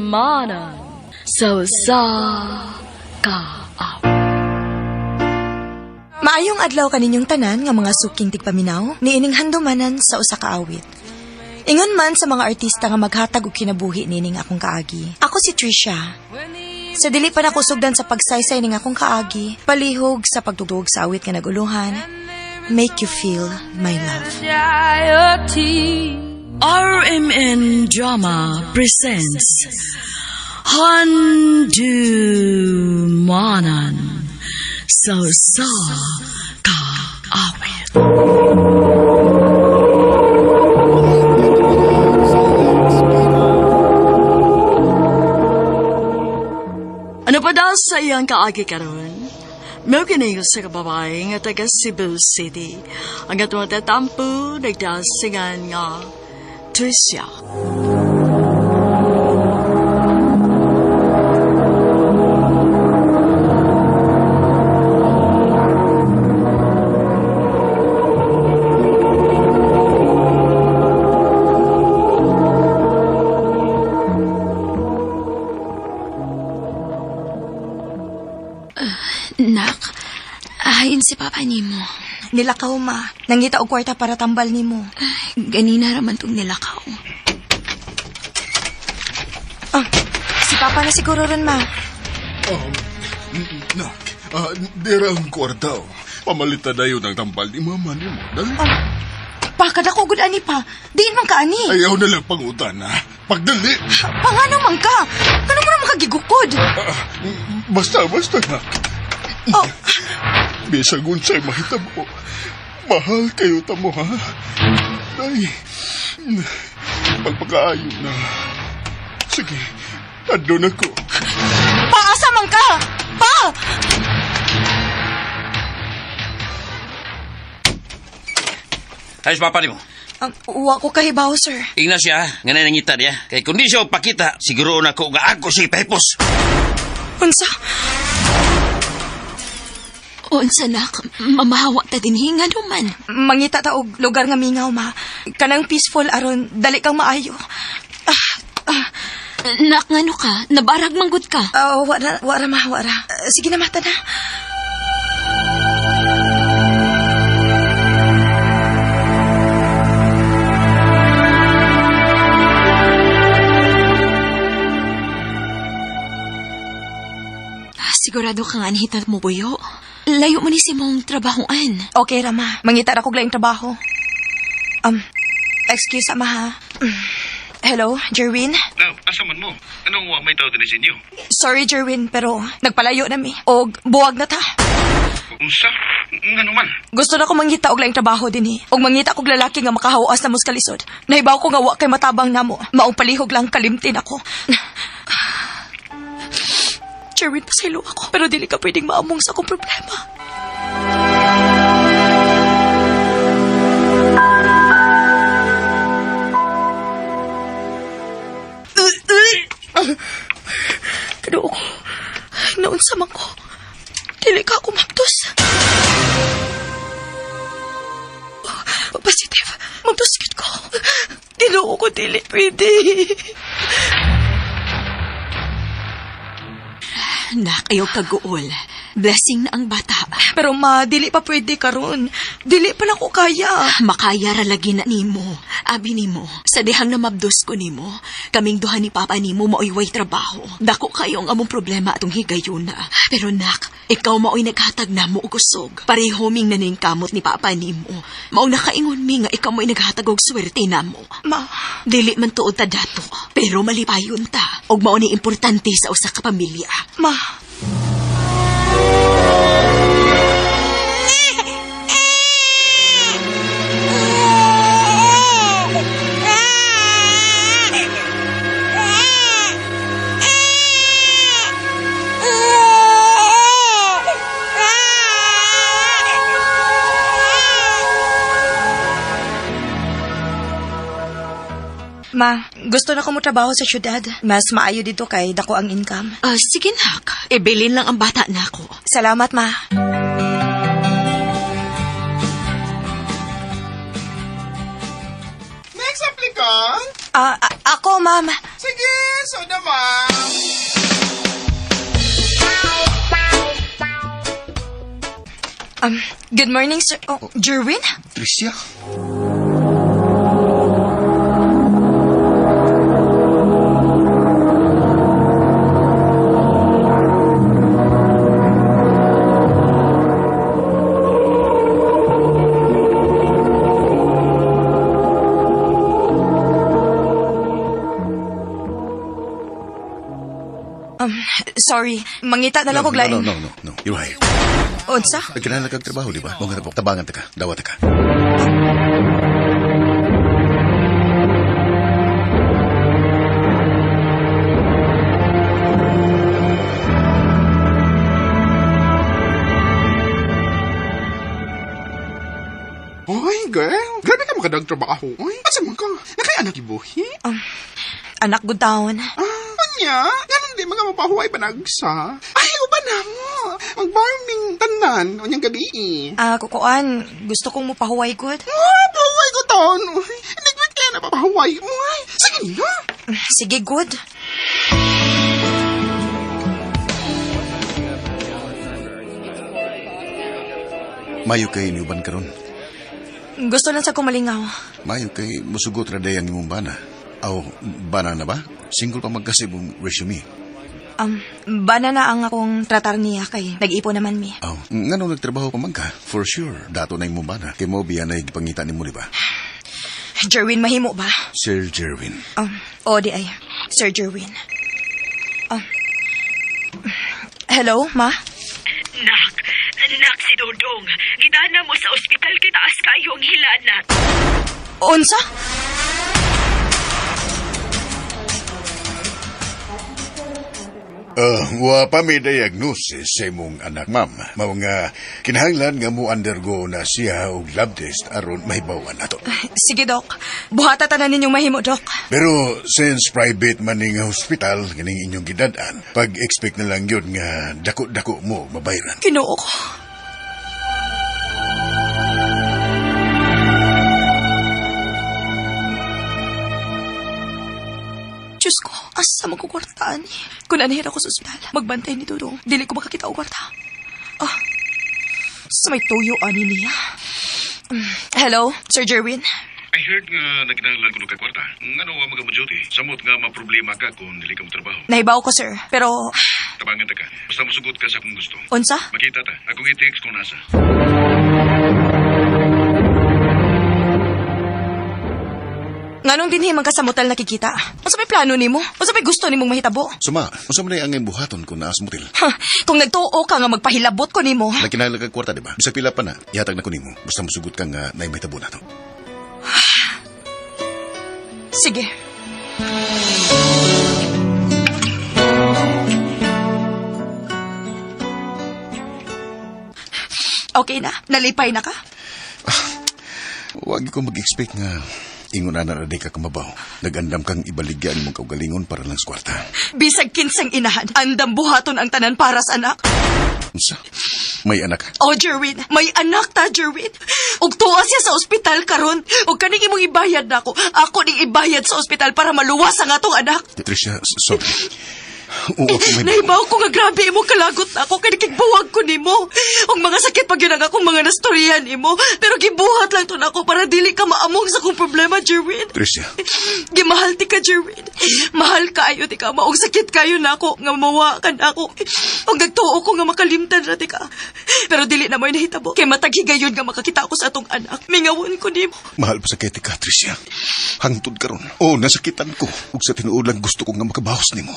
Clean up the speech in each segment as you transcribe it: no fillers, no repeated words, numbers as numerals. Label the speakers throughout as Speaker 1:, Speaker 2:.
Speaker 1: Handumanan sa usa ka awit.
Speaker 2: Maayong adlaw kaninyong tanan nga mga suking tigpaminaw niining handumanan sa usa ka awit. Ingon man sa mga artista nga maghatag og kinabuhi niining akong kaagi. Ako si Trisha. Sa dili pa nakusugdan sa pagsaysay ning akong kaagi, palihog sa pagtugtog sa awit nga naguluhan, Make You Feel My Love.
Speaker 1: RMN Drama presents Handumanan sa usa ka awit. Ano pa daw sa iyang kaagi karon? Mao kini sa kababae nga taga Cebu City. Ang atong tatampo nagdasingan nga Tricia.
Speaker 3: Nak, ayon si Papa nimo.
Speaker 2: Nilakaw ma, nangita og kwarta para tambal nimo.
Speaker 3: Ay, ganina raman tong nilakaw.
Speaker 2: Ah, si Papa na siguro ron ma.
Speaker 4: Nak, dira ang kwarta. Oh. Pamalita dayon ang tambal ni mama ni mo. Dali.
Speaker 2: Pa, kada ko gud ani pa. Diin man ka ani.
Speaker 4: Ayaw na lang pangutan, ha? Pagdali!
Speaker 2: Pangano man ka? Ano mo naman kagigukod?
Speaker 4: Basta, basta, nak.
Speaker 2: Oh,
Speaker 4: Bisag unsay mahitabo. Mahal kayo tamo, ha? Ay, pagpakaayo na. Sige, andun ako.
Speaker 2: paasa man ka! Pa!
Speaker 5: Ayos papa nimo.
Speaker 2: Wa ko kahibaw, sir.
Speaker 5: Ingna siya, nga na nangita niya. Kay kung di siya pakita, siguro na ko nga ako si Pepos.
Speaker 2: Unsa?
Speaker 3: Unsa nak, mamahawa ta din hinga man.
Speaker 2: Mangita ta og lugar nga mingaw, ma. Kanang peaceful aron dali kang maayo. Ah, ah,
Speaker 3: Nak, ngano ka? Nabarag manggod ka.
Speaker 2: ah, wara, wara ma, wara. Ah, sige na, mata na.
Speaker 3: Sigurado ka nga anhita mo buyo. Layo mo ni si mong trabahoan.
Speaker 2: Okay ra, ma. Mangita ra kog laing trabaho. Excuse ma, ha? Hello, Jerwin?
Speaker 6: Now, asa man mo? Anong wa may tao din sa inyo?
Speaker 2: Sorry, Jerwin, pero nagpalayo na mi. Og buwag na ta.
Speaker 6: Unsa? Ngano man?
Speaker 2: Gusto na ko mangita og laing trabaho dinhi. Og mangita kog lalaki nga makahawas na mos kalisod. Nahibaw ko nga wa kay matabang namo. Maong palihog lang kalimtin ako. Jerwin, pasaylo ako. Pero dili ka pwedeng maamong sa akong problema. Kano ko. Naunsa man ko. Dili ka ako mabdos. Positive. Mabdos gid ko. Ginoo ko dili pwede.
Speaker 3: Nak, ayaw kaguol. Blessing na ang bata.
Speaker 2: Pero ma, dili pa pwede karon. Dili pa na ko kaya.
Speaker 3: Makaya ra lagi na nimo. Abi nimo, sa dihang namabdos ko nimo, kaming duha ni Papa nimo maoy way trabaho. Dako kayo ang among problema atong higayuna. Pero nak, ikaw maoy naghatag namo og kusog. Pareho ming naning kamot ni Papa nimo. Mao nakaingon mi nga ikaw mo'y naghatag og swerte namo.
Speaker 2: Ma,
Speaker 3: Dili man tuod ta dato, pero malipayon ta. Og mao ni importante sa usa ka pamilya.
Speaker 2: ma. Ma, gusto na ko mo trabaho sa syudad. Mas maayo dito kay dako ang income.
Speaker 3: Ah, sige nak, ibilin lang ang bata nako.
Speaker 2: Salamat, ma.
Speaker 7: Next applicant?
Speaker 2: Ah, ako, ma'am.
Speaker 7: Sige, Soda, ma'am.
Speaker 2: Good morning, sir. Oh, Jerwin?
Speaker 4: Tricia?
Speaker 2: Sorry, mangita na lang
Speaker 4: No,
Speaker 2: og lain.
Speaker 4: no, no, no, no. You're hired.
Speaker 2: Unsa?
Speaker 4: Nagkinahanglan kag trabaho, di ba? Mga na po, tabangan ta ka, dawat ta ka.
Speaker 7: Hoy, girl. Grabe ka makadag trabaho. Uy, asa man ka? Nakay anak ibuhi?
Speaker 2: Anak good taon.
Speaker 7: Ah, anya? Ganun di mga mapahuway panagsa. Ay, uban na mo. Mag-farming tanan. Unyang gabi eh.
Speaker 2: Ah, kukuan, gusto kong mupahuway good.
Speaker 7: Ah, pahuway ko taon. Uy, hindi ko kaya na papahuway mo. Ay, sige na.
Speaker 2: Sige, good.
Speaker 4: Mayo kay niuban karon.
Speaker 2: Gusto lang sa kumalingaw.
Speaker 4: Mayo kay musugot ra day ang imong bana. Aw, bana na ba? Single pa magkasibong resume.
Speaker 2: Bana na ang akong tratar niya kay nag-ipon naman mi.
Speaker 4: Aw, ngano nagtrabaho pa man ka? For sure, dato na imong bana. Kay mo biya na gipangita nimo, di ba?
Speaker 2: Jerwin, mahimo ba?
Speaker 4: Sir Jerwin.
Speaker 2: O di ay, Sir Jerwin. Hello, ma?
Speaker 3: Nak, nak si Dodong. Gidana mo sa ospital kitaas kayo ang hilana.
Speaker 2: Unsa?
Speaker 4: Wa pa may diagnosis sa imong anak, ma'am. Mao nga kinahanglan nga mo undergo na siya og lab test aron mahibaw-an nato.
Speaker 2: Sige, Dok. Buhata tanan ninyong mahimo, Dok.
Speaker 4: Pero since private man ning hospital kining inyong gidad-an, pag-expect na lang yun nga dako-dako mo mabayran.
Speaker 2: Kinoo ko. Diyos ko, asa man ko kwartaan eh. Kung anahir ako sa ospital, magbantay ni Dudong. Dili ko makakita og kwarta. Ah, sa may tuyo ani niya. Hello, Sir Jerwin.
Speaker 6: I heard nga nagkinahanglan ko kag kwarta. Ngano wa mga mo duty? Samot nga maproblema ka kung dili ka mo trabaho.
Speaker 2: Nahibaw ko, sir. Pero,
Speaker 6: Tabangan ta ka. Basta musugot ka sa akong gusto.
Speaker 2: unsa?
Speaker 6: Makita ta. Akong i-text kung nasa.
Speaker 2: Nganong dinhi man ka sa motel nakikita? Unsa may plano nimo? Unsa may gusto nimong mahitabo?
Speaker 4: Suma, unsa man ang buhaton kung naa sa motel?
Speaker 2: Ha, kung nagtuo ka nga magpahilabot ko nimo.
Speaker 4: Nagkinahanglan kag kwarta, di ba? Bisag pila pa na, ihatag na ko nimo. Basta musugot ka nga naay mahitabo nato.
Speaker 2: Sige. Okay na? Nalipay na ka?
Speaker 4: Wag ko mag-expect nga ingon na na di ka kamabaw. Nagandam kang ibaligya ang imong kaugalingon para lang sa kwarta.
Speaker 2: Bisag kinsang inahan, andam buhaton ang tanan para sa anak.
Speaker 4: Unsa? May anak ka?
Speaker 2: Oh, Jerwin, may anak ta, Jerwin. Ug tuwa siya sa ospital karon. Ug kaning imong ibayad nako. Ako ning ibayad sa ospital para maluwas ang atong anak.
Speaker 4: Tricia, sorry. Oo, ako may...
Speaker 2: Nahibaw ko nga grabe imo kalagot ako kay nakigbuwag ko nimo. Ug mga sakit pa gyud ang akong mga nastoryahan nimo. Pero gibuhat lang to nako para dili ka maamong sa akong problema, Jerwin.
Speaker 4: Tricia,
Speaker 2: Gimahal ti ka, Jerwin. Mahal kaayo ti ka. Maong sakit kayo nako nga mawa ka nako. Ug nagtuo ko nga makalimtan ra ti ka. Pero dili na mo'y nahitabo. Kay matag higayon nga makakita ako sa atong anak. Mingawon ko nimo.
Speaker 4: mahal pa sa kay ka, Tricia. Hangtod karon. Oo, nasakitan ko. Ug sa tinuod lang gusto ko nga makabahos nimo.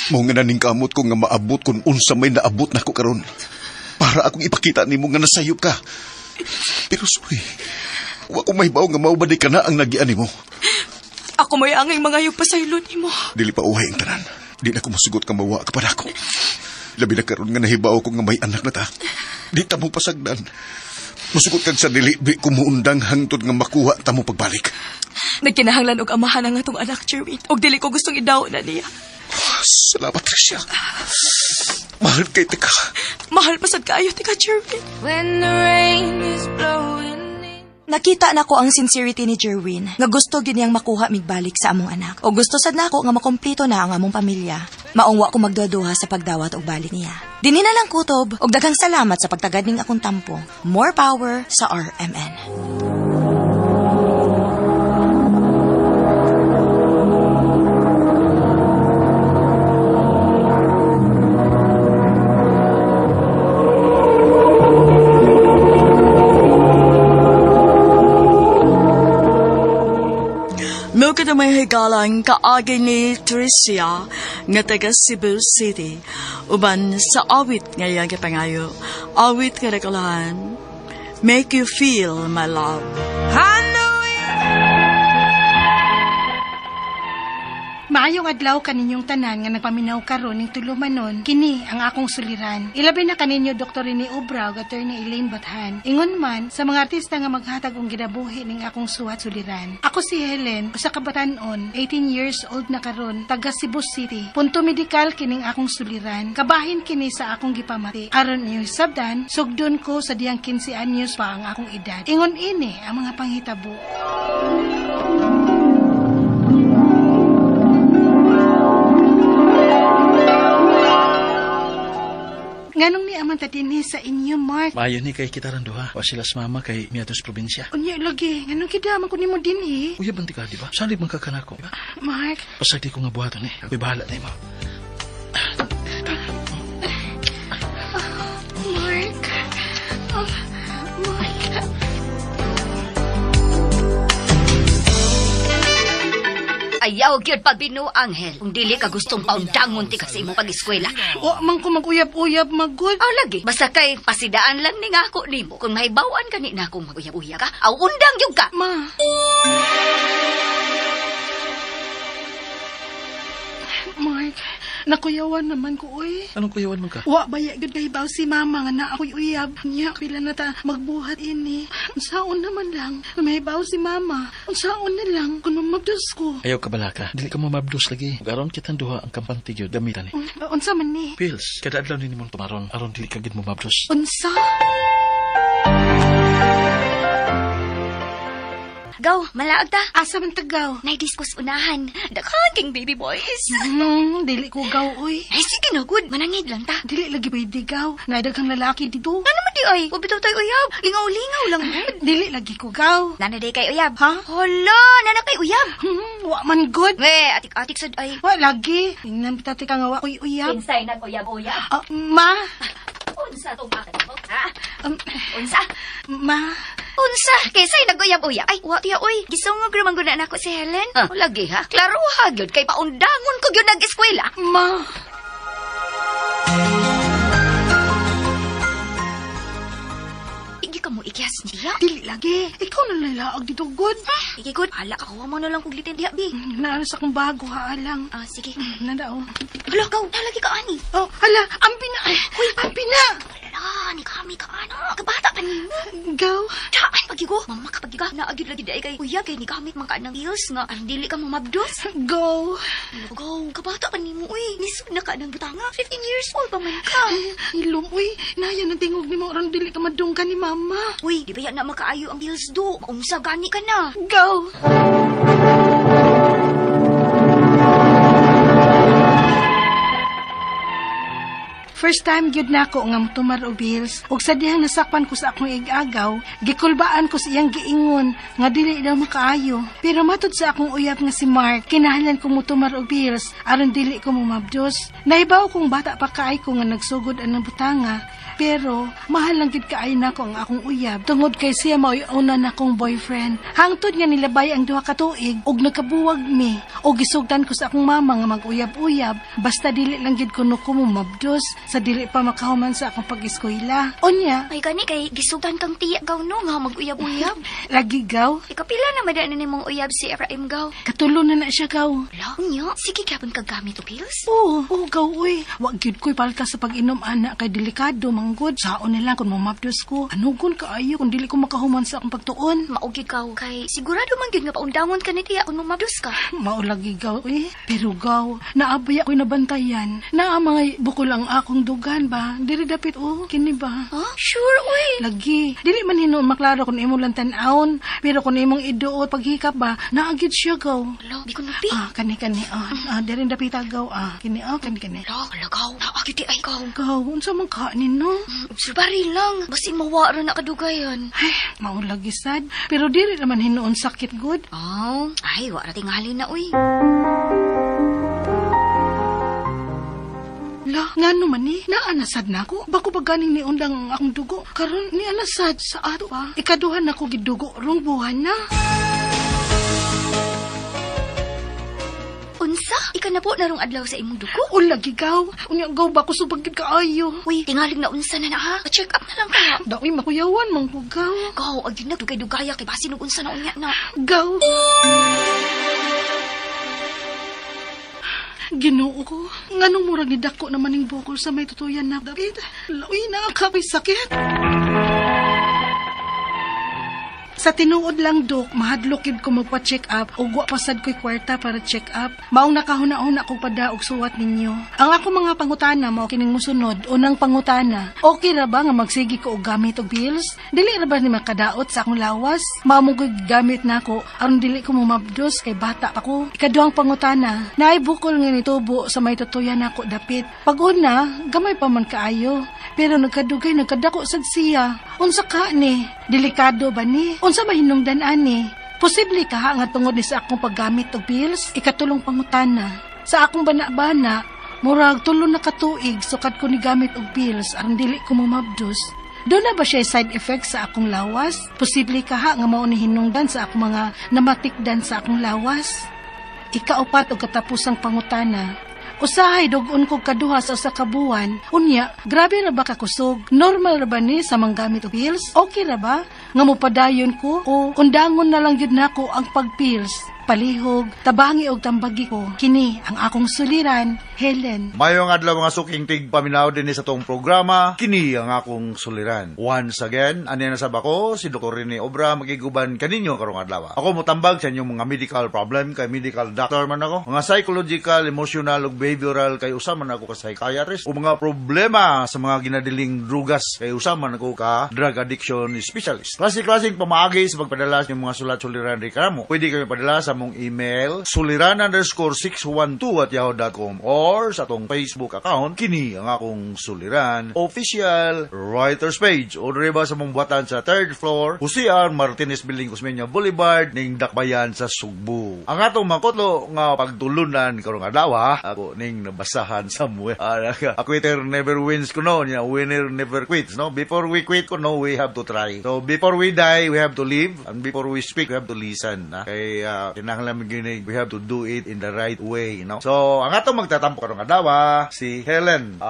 Speaker 4: Mao nga naning kamot ko nga maabot kung unsa may naabot nako karon. Para akong ipakita nimo nga nasayop ka. Pero sorry. Wa ko mahibaw nga mao ba di ka na ang nagian nimo.
Speaker 2: Ako mo'y angay mga pasaylo nimo.
Speaker 4: Dili pa uhay ang tanan. Di na ko musugot kang mawa ka pa nako. Labi na karon nga nahibaw ko nga may anak na ta. Di ta mo pasagdan. Musugot kag sa dili, di ko muundang hangtod nga makuha ta mo pagbalik.
Speaker 2: Nagkinahanglan og amahan ang atong anak, Jerwin. Og dili ko gustong idaw na niya.
Speaker 4: Salamat, Tricia. Mahal kay tika.
Speaker 2: Mahal pa sad kaayo ti ka, Jerwin.
Speaker 8: When the rain is blowing in.
Speaker 2: Nakita nako ang sincerity ni Jerwin nga gusto gyud niyang makuha migbalik sa among anak. O gusto sad nako nga makumpleto na ang among pamilya. Maong wa ko magduha-duha sa pagdawat og balik niya. Dinhi na lang kutob og daghang salamat sa pagtagad ning akong tampo. More power sa RMN.
Speaker 1: Mao kita may higalang kaagi ni Tricia nga taga Cebu City uban sa awit nga iyang gipangayo. Awit nga nakalahan, Make You Feel My Love.
Speaker 8: Maayong adlaw kaninyong tanan nga nagpaminaw karon ning tulumanon kini ang akong suliran. Ilabi na kaninyo Dr. Rene Obra ug Attorney Elaine Bathan. Ingon man sa mga artista nga maghatag og ginabuhi ning akong suwat suliran. Ako si Helen, usa ka batan-on, 18 years old na karon, taga Cebu City. Punto medikal kining akong suliran. Kabahin kini sa akong gipamati. Aron inyong sabdan, sugdon ko sa diyang 15 anyos pa ang akong edad. Ingon ini ang mga panghitabo. Nganong ni aman ta dinhi sa inyo, Mark?
Speaker 9: Maayo ni kay kita duha. Wa sila sa mama kay miadto sa probinsya.
Speaker 8: Unya lagi, nganong kidama ko nimo dinhi?
Speaker 9: Uya banti ka, di ba? Salig man ka kanako, di ba?
Speaker 8: Mark,
Speaker 9: Pasag di ko nga buhaton eh. Ako'y bahala na imo.
Speaker 8: Mark. Oh, Mark.
Speaker 10: Ayaw gyud pagbinu, Anghel. Kung dili ka gustong paundangon ti ka sa imong pag-eskwela.
Speaker 8: Wa man ko mag-uyab-uyab magud.
Speaker 10: Aw lagi, basta kay pasidaan lang ni nga ako nimo. Kung mahibaw-an ka ni na akong mag-uyab-uyab ka, aw undang gyud ka.
Speaker 8: Ma. Mark, nakuyawan naman ko oy.
Speaker 9: Anong kuyawan mo ka?
Speaker 8: Wa baya gyud kahibaw si mama nga naa ako'y uyab. Nya pila na ta magbuhat ini. Unsaon naman lang kung mahibaw si mama. Unsaon na lang kung mamabdos ko.
Speaker 9: Ayaw ka balaka. Dili ka mamabdos lagi. Ug aron kitang duha ang kampante gyud gamitan ni.
Speaker 8: Unsa man ni?
Speaker 9: Pills, kada adlaw ni nimong tumaron aron dili ka gid momabdos.
Speaker 8: Unsa?
Speaker 10: Gaw, malaag ta.
Speaker 8: Asa man tagaw?
Speaker 10: Nay diskus unahan. Daghan king baby boys.
Speaker 8: Dili ko gaw oy.
Speaker 10: Ay sige na good, manangid lang ta.
Speaker 8: Dili lagi pwede gaw. Naay daghang lalaki dito.
Speaker 10: Ano man di ay? Wa bitaw tay uyab. Lingaw-lingaw lang gud.
Speaker 8: Dili lagi ko gaw.
Speaker 10: Nana day kay uyab.
Speaker 8: Ha?
Speaker 10: Hala, nana kay uyab.
Speaker 8: Wa man good.
Speaker 10: We, atik-atik sad ay.
Speaker 8: Wa lagi. Tingnan bitaw ti ka nga wa ko'y uyab.
Speaker 10: Kinsay nag-uyab-uyab?
Speaker 8: Ah, ma.
Speaker 10: Unsa tong bakit mo? Ha? Unsa?
Speaker 8: Ma.
Speaker 10: Unsa? Kinsay nag-uyab-uyab? Ay, wa tiya oy. Gisungog ra man gud na nako si Helen. Ah, lagi ha. Klaro ha gyud kay paundangon ko gyud nag-eskwela.
Speaker 8: Ma.
Speaker 10: Igi ka mo ikyas niya.
Speaker 8: Dili lagi. Ikaw na lalaag dito good.
Speaker 10: Igi gud, hala ka mo na lang kog litin diha bi.
Speaker 8: Naano sa akong bago ha alang.
Speaker 10: Ah, sige.
Speaker 8: Nanda oh.
Speaker 10: Hala gaw, nalagi ka ani.
Speaker 8: Oh, hala, ampi na. Ay, Uy, ampi na.
Speaker 10: Hala, ni kami ka ana. Kabata pa nimo.
Speaker 8: Gaw.
Speaker 10: Daan pagigo. Mama ka pagiga. Naagid lagi di kay uyab kay ni gamit man ka ng pills nga aron dili ka mamabdos.
Speaker 8: Go.
Speaker 10: Go, kabata pa nimo uy. Nisod na ka ng butanga. 15 years old pa man ka.
Speaker 8: Ilom, uy. Naya ng tingog ni mo aron dili ka madunggan ni mama.
Speaker 10: Uy, di ba yan na makaayo ang pills do? Maunsa gani ka na.
Speaker 8: Go. First time gyud nako nga motumar og bills ug sa dihang nasakpan ko sa akong igagaw, gikulbaan ko sa iyang giingon nga dili daw makaayo. Pero matud sa akong uyab nga si Mark, kinahanglan ko motumar og bills aron dili ko momabdos. Nahibaw kong bata pa kaay ko nga nagsugod anang butanga, pero mahal lang gid kaayo nako ang akong uyab tungod kay siya mao'y una nakong boyfriend. Hangtod nga nilabay ang duha ka tuig ug nagkabuwag mi ug gisugdan ko sa akong mama nga mag-uyab-uyab basta dili lang gid kuno ko momabdos sa dili pa makahuman sa akong pag-eskwela. Unya,
Speaker 10: Ay gani kay gisugdan kang tiya gaw no nga mag-uyab-uyab.
Speaker 8: lagi gaw,
Speaker 10: Ikapila na madaan na nimong uyab si Ephraim gaw.
Speaker 8: katulo na na siya gaw.
Speaker 10: Hala, unya, sige gyapon kag gamit og pills.
Speaker 8: Oo, oo gaw uy. Wa gyud ko'y palta sa pag-inom ana kay delikado mga manggod. Saon nila kung mamabdos ko. Anugon kaayo kung dili ko makahuman sa akong pagtuon.
Speaker 10: Mao gyud gaw kay sigurado man gyud nga paundangon ka ni tiya kung mamabdos ka.
Speaker 8: Maulagi gaw eh. Pero gaw, naabay ako'y nabantayan. Naa mga bukol ang akong dugan ba? Diri dapit oh, kini ba?
Speaker 10: Ha? Sure, uy.
Speaker 8: Lagi. Dili man hinuon maklaro kung imo lang tan-awon, pero kung imong iduot paghikap ba, naagid siya gaw.
Speaker 10: Hala, di ko napi.
Speaker 8: Ah, kani kani ah, ah diri dapit gaw ah. Kini ah, kani kani.
Speaker 10: Hala, hala gaw. Naagid di ay gaw.
Speaker 8: Gaw, unsa man kanin no?
Speaker 10: Obserbari lang. Basin mawa ra na kadugayan.
Speaker 8: Ay, maulagi sad. Pero dili naman hinuon sakit gud.
Speaker 10: Oh, ay, wa ra tingali na, uy.
Speaker 8: La, ngano man ni? Naanasad na ako. Bako ba ganing ni undang ang akong dugo? Karon ni anasad sa ato pa. Ikaduhan nako gidugo rong buwan na.
Speaker 10: Unsa? Ika na po narong adlaw sa imong dugo?
Speaker 8: Ulagi gaw. Unya gaw bako subag gid kaayo.
Speaker 10: Uy, tingalig na unsa na na ha? Check up na lang ka.
Speaker 8: Daoy makuyawan man ko gaw.
Speaker 10: Gaw, ag na dugay-dugaya kay basin og unsa na unya na.
Speaker 8: Gaw. Ginoo ko. Nganong murag ni dako naman ning bukol sa may tutuyan na David. Uy, nakakapoy sakit. Sa tinuod lang, Dok, mahadlok yun ko magpa-check up o wa pasad ko'y kwarta para check up. Maong nakahuna-huna kog padaog suwat ninyo. Ang ako mga pangutana mao kining musunod, unang pangutana. Okay ra ba nga magsige ko og gamit og pills? Dili ra ba ni makadaot sa akong lawas? Mao mo ko'y gamit nako aron dili ko mumabdos kay bata pa ko. Ikaduhang pangutana, naay bukol nga nitubo sa may tutuyan nako dapit. Pag una, gamay pa man kaayo. Pero nagkadugay, nagkadako sad siya. Unsa ka ni? Delikado ba ni? Unsa mahinungdan ani? Posible ka ha nga tungod ni sa akong paggamit og pills? Ikatulong pangutana. Sa akong bana-bana, murag tulo na katuig sukad ko ni gamit og pills aron dili ko mamabdos. Doon na ba siya side effect sa akong lawas? Posible ka ha nga mao ni hinungdan sa akong mga namatikdan sa akong lawas? Ikaupat og katapusang pangutana. Usahay dugon kog kaduha sa usa ka buwan. Unya, grabe ra ba kakusog? Normal ra ba ni sa manggamit og pills? Okay ra ba nga mopadayon ko o undangon na lang gyud nako ang pagpills? Palihog, tabangi og tambagi ko. Kini ang akong suliran, Helen.
Speaker 11: Mayong adlaw mga suking tig paminaw din sa tong programa, kini ang akong suliran. Once again, ani na sab ako, si Dr. Rene Obra, magiguban kaninyo karong adlaw. Ako motambag sa inyong mga medical problem, kay medical doctor man ako. Mga psychological, emotional ug behavioral kay usa man ako ka psychiatrist. O mga problema sa mga ginadiling drugas kay usa man ako ka drug addiction specialist. Klase-klaseng pamaagi sa pagpadala sa inyong mga sulat suliran ri kanamo. Pwede kami padala sa mong email suliran_612@yahoo.com or sa atong Facebook account kini ang akong suliran official writers page o diri ba sa mong buhatan sa third floor Jose R. Martinez Building, Osmeña Boulevard, ning Dakbayan sa Sugbo. Ang atong makotlo nga pagtulunan karong adlaw ako ning nabasahan somewhere. A quitter never wins kuno nya, winner never quits, no? Before we quit kuno, we have to try. So before we die, we have to live, and before we speak, we have to listen, na kay kinahanglan ginig we have to do it in the right way, no? So ang atong magtatampo karong adlaw si Helen.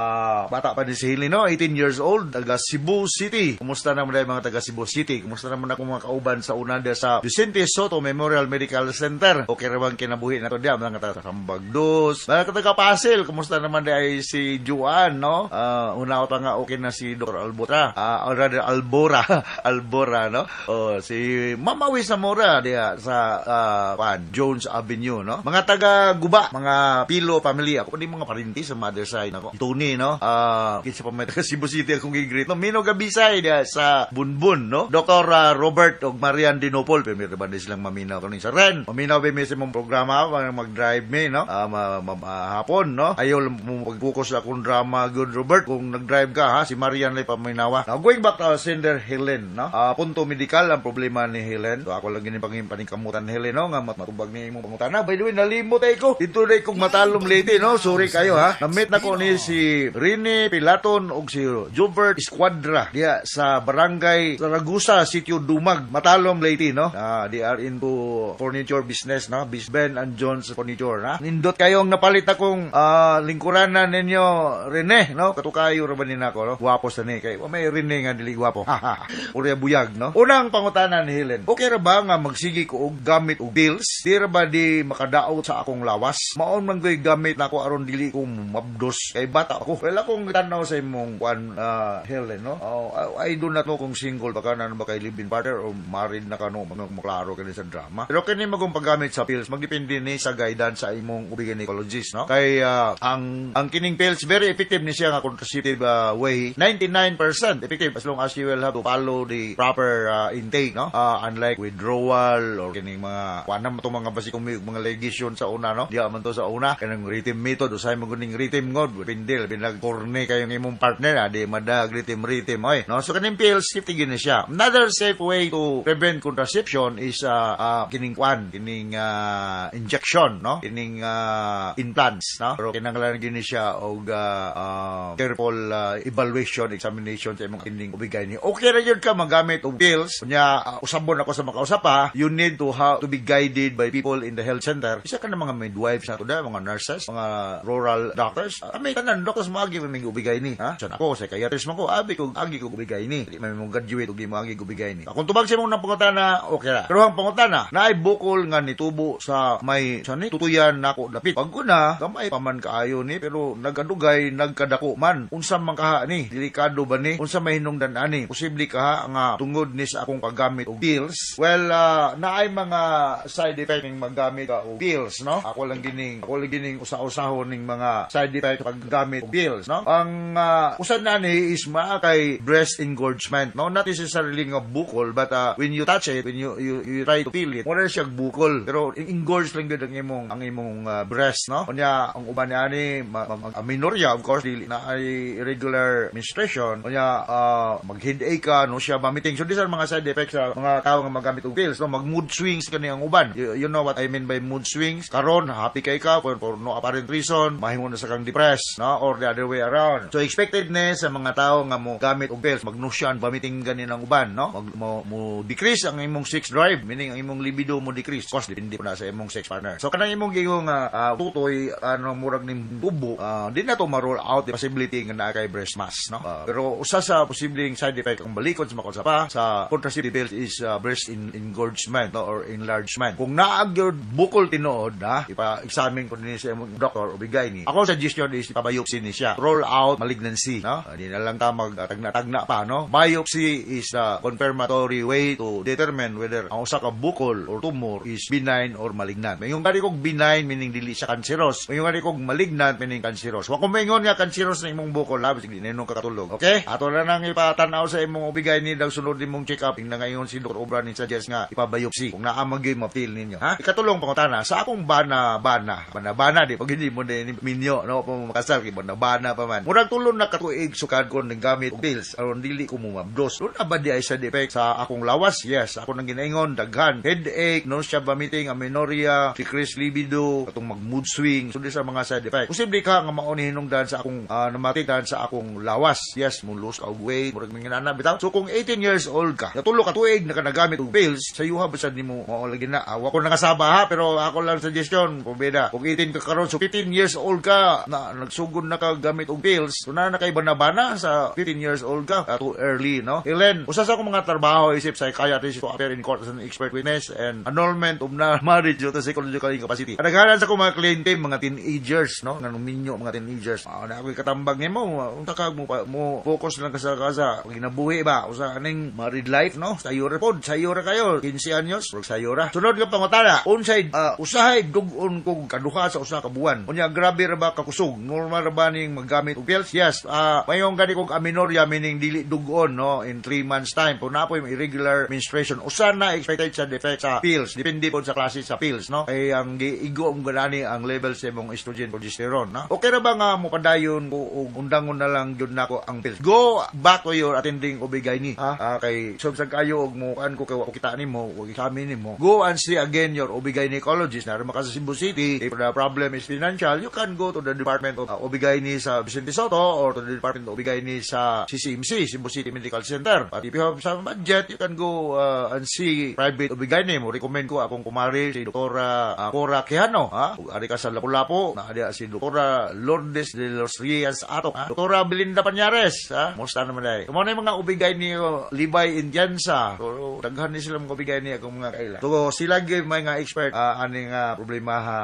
Speaker 11: Bata pa ni si Helen, no? 18 years old, taga Cebu City. Kumusta naman dahil mga taga Cebu City? Kumusta naman ako mga kauban sa una sa Vicente Soto Memorial Medical Center? Okay ra bang kinabuhi na to diya? Mga taga Sambagdos, mga taga Pasil, kumusta naman dahil si Juan, no? Una ko nga okay na si Dr. Albotra, or rather Albora, Albora, no? Oh, si Mama Wis Zamora diya sa pan, Jones Avenue, no? Mga taga Guba, mga Pilo family, ako di mga parinti sa mother side nako. Tony, no? Kinsa pa may taga Cebu City akong gi-greet, no? Mino Gabisay diya sa Bunbun, no? Dr. Robert og Marian Dinopol, pero ba silang maminaw karon sa Ren. Maminaw ba mi sa imong programa mga mag-drive mi, no? Hapon, no? Ayaw lang mo pag-focus sa akong drama, good Robert. Kung nag-drive ka, ha, si Marian lay paminawa. Now, going back to sender Helen, no? Punto medikal ang problema ni Helen. So, ako lang gini paningkamutan Helen, no? Nga matubag ni imong pangutana. By the way, nalimot ay ko. Dito na kong matalom late, no? Sorry kayo, ha? Na-meet na ko ni si Rene Pilaton og si Jobert Esquadra diya sa Barangay Saragusa, Sitio Dumag, Matalom, Leyte, no? They are into furniture business, no? Ben and John's Furniture, ha? Nindot kayong napalit akong lingkuranan ninyo, Rene, no? Katukayo ra ba ni nako, no? Gwapo sa ni kay may Rene nga dili gwapo. Urya buyag, no? Unang pangutana ni Helen, okay ra ba nga magsige ko og gamit og pills? Di ra ba di makadaot sa akong lawas? Maon man ko'y gamit nako aron Aron dili ko mabdos kay bata ako. Well, akong tanaw sa imong kwan, Helen, no? Oh, I do not know kung single pa ka na ba kay live-in partner or married na ka, no, maklaro kini sa drama. Pero kini magong paggamit sa pills, magdepende ni sa guidance sa imong gynecologist, no? Kay ang kining pills, very effective ni siya nga contraceptive way. 99% effective as long as you will have to follow the proper intake, no? Unlike withdrawal or kining mga kuan na itong mga basik mga ligation sa una, no? Diya man to sa una kanang rhythm method, usay mo guning rhythm ngod pindil binag corny kayong imong partner, di madag rhythm rhythm oy, no? So kaning pills, safety gyud ni siya. Another safe way to prevent contraception is kining kwan, kining injection, no, kining implants, no? Pero kinahanglan gyud ni siya og careful evaluation, examination sa imong kining ubigay ni. Okay ra gyud ka magamit og pills unya, usabon ako sa makausap pa, you need to have to be guided by people in the health center, isa ka ng mga midwives na to da, mga nurses, mga rural doctors. May tanan doctors moagi may ubigay ni, ha. So ako psychiatrist man ko, abi ko agi ko ubigay ni, di may mong graduate ug di mo agi ubigay ni. Kung tubag sa imong nang pangutana, okay ra. Pero ang pangutana, naay bukol nga nitubo sa may sa ni tutuyan nako dapit. Pag una, gamay pa man kaayo ni, pero nagkadugay nagkadako man. Unsa man kaha ni? Delikado ba ni? Unsa may hinungdan ani? Posible kaha nga tungod ni sa akong paggamit og pills? Well, naay mga side effect ning maggamit ka og pills, no? Ako lang gining usa-usahon ning mga side effect paggamit og pills, no? Ang usa na ni is maa kay breast engorgement, no? Not necessarily nga bukol, but when you touch it, when you try to feel it, wala siya bukol, pero engorge lang gyud ang imong breast, no? Unya ang uban ni ani amenorrhea, of course, dili na ay irregular menstruation. Unya mag headache ka, no, siya vomiting. So these are mga side effects sa mga tao nga magamit og pills, no? Mag mood swings kani ang uban. You know what I mean by mood swings? Karon happy kay ka for no apparent reason, mahimo na sa kang depressed, no, or the other way around. So expected ni sa mga tao nga mo gamit og pills, mag nausea and vomiting gani ang uban, no? Mag mo decrease ang imong sex drive, meaning ang imong libido mo decrease. Of course, depende po na sa imong sex partner. So kanang imong gingong tutoy ano murag ning tubo, di na to ma-rule out the possibility nga naa kay breast mass, no? Pero usa sa posibleng side effect ang balikon sa makulsa pa sa contraceptive pills is breast engorgement, no, or enlargement. Kung naa gyud bukol tinuod na, ipa-examine ko ni sa imong doktor o bigay ni. Ako suggestion is ipa-biopsy ni siya. Roll out malignancy, no? Di na lang ta mag tagna-tagna pa, no? Biopsy is the confirmatory way to determine whether ang usa ka bukol or tumor is benign or malignant. Mayon gani kog benign, meaning dili siya cancerous. Mayon gani kog malignant, meaning cancerous. Wa ko maingon nga cancerous na imong bukol, ha, bisag di na nung kakatulog. Okay? Ato na nang ipatan-aw sa imong ubigay ni dag sunod nimong check up. Tingnan ngayon si Dr. Obra ni suggest nga ipa-biopsy. Kung naa man gyud ma-feel ninyo, ha? Ikatulong pangutana, sa akong bana bana, bana bana di pag hindi mo din minyo, no, pa mo makasal kay bana bana pa man. Murag tulo na katuig sukad ko ning gamit og pills aron dili ko mumabdos. Duna ba di ay side effect sa akong lawas? Yes, ako nang ginaingon daghan. Headache, nausea, vomiting, amenorrhea, decreased libido, katong mag mood swing. So di sa mga side effect. Posible ka nga mao ni hinungdan sa akong namatikan sa akong lawas? Yes, mo lose og weight, murag mga nana bitaw. So kung 18 years old ka, natulo ka tuig na ka nagamit og pills, sa yuha ba sad nimo mao lagi na. Wa ko nakasaba ha, pero ako lang suggestion, pobeda. Kung 18 ka karon, so 15 years old ka na nagsugod na ka gamit og pills, so na kay bana-bana sa 15 years old ka, too early, no? Elen, usa sa akong mga trabaho isip psychiatrist to appear in court as an expert witness and annulment of na marriage due to psychological incapacity. Kadaghanan sa akong mga kliyente, mga teenagers, no? Nga minyo mga teenagers. Na ako'y katambag nimo, unta ka mo, pa, mo focus lang ka sa kinabuhi ba usa aning married life, no? Sayura pod, sayura kayo, 15 anyos, rog sayura. Sunod nga pangutana, unsay usahay dugon kog kaduha sa usa ka buwan. Unya grabe ra ba kakusog? Normal ra ba ning maggamit og pills? Yes. Mayong gani kog amenorrhea, meaning dili dugon, no, in 3 months time. Kung naa poy irregular menstruation, usa na expected sa effect sa pills. Depende pod sa klase sa pills, no? Kay ang giigo mo gani ang level sa imong estrogen, progesterone, no? Okay ra ba nga mopadayon ko og undangon na lang gyud nako ang pills? Go back to your attending OB-GYN, ha? Kay sub kayo og mo kan ko kay wa ko kita nimo, wa examine nimo. Go and see again your OB-gynecologist na maka sa Cebu City. If the problem is financial, you can go to the Department of OB-GYN sa Vicente Soto or to the Department of OB-GYN sa CCMC, Cebu City Medical Center. But if you have some budget, you can go and see private OB-GYN. Mo recommend ko akong kumari si Dr. Cora Quijano, ha? Ug ari ka sa Lapu-Lapu, naa diya si Dr. Lourdes de los Reyes Atok, ha? Dr. Belinda Pañares, ha? Musta naman ay. Kamo na yung mga OB-GYN Libay Indiansa. So, daghan ni sila mga OB-GYN akong mga kaila. So, sila gyud may nga expert aning problema ha,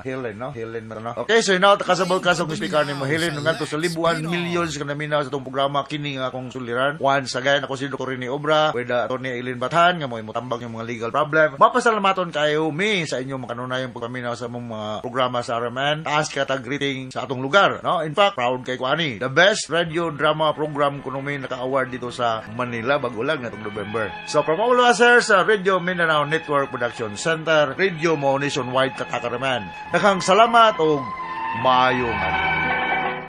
Speaker 11: Helen, no? Helen. man, no? Okay, so now kasabot ka sa akong speaker ni Helen ngadto sa libuan millions ka naminaw sa atong programa kini nga akong suliran. Once again, ako si Dr. Rene Obra with Atty. Eileen Bathan nga mo motambag yung mga legal problem. Mapasalamaton kayo mi sa inyong makanunayong pagpaminaw sa among mga programa sa RMN. Taas katag greeting sa atong lugar, no? In fact, proud kay ko ani. The best radio drama program kuno mi naka-award dito sa Manila bago lang natong November. So from all of us here sa Radio Mindanao Network Production Center, Radio mo nationwide katakaraman. Daghang salamat og maayong adlaw.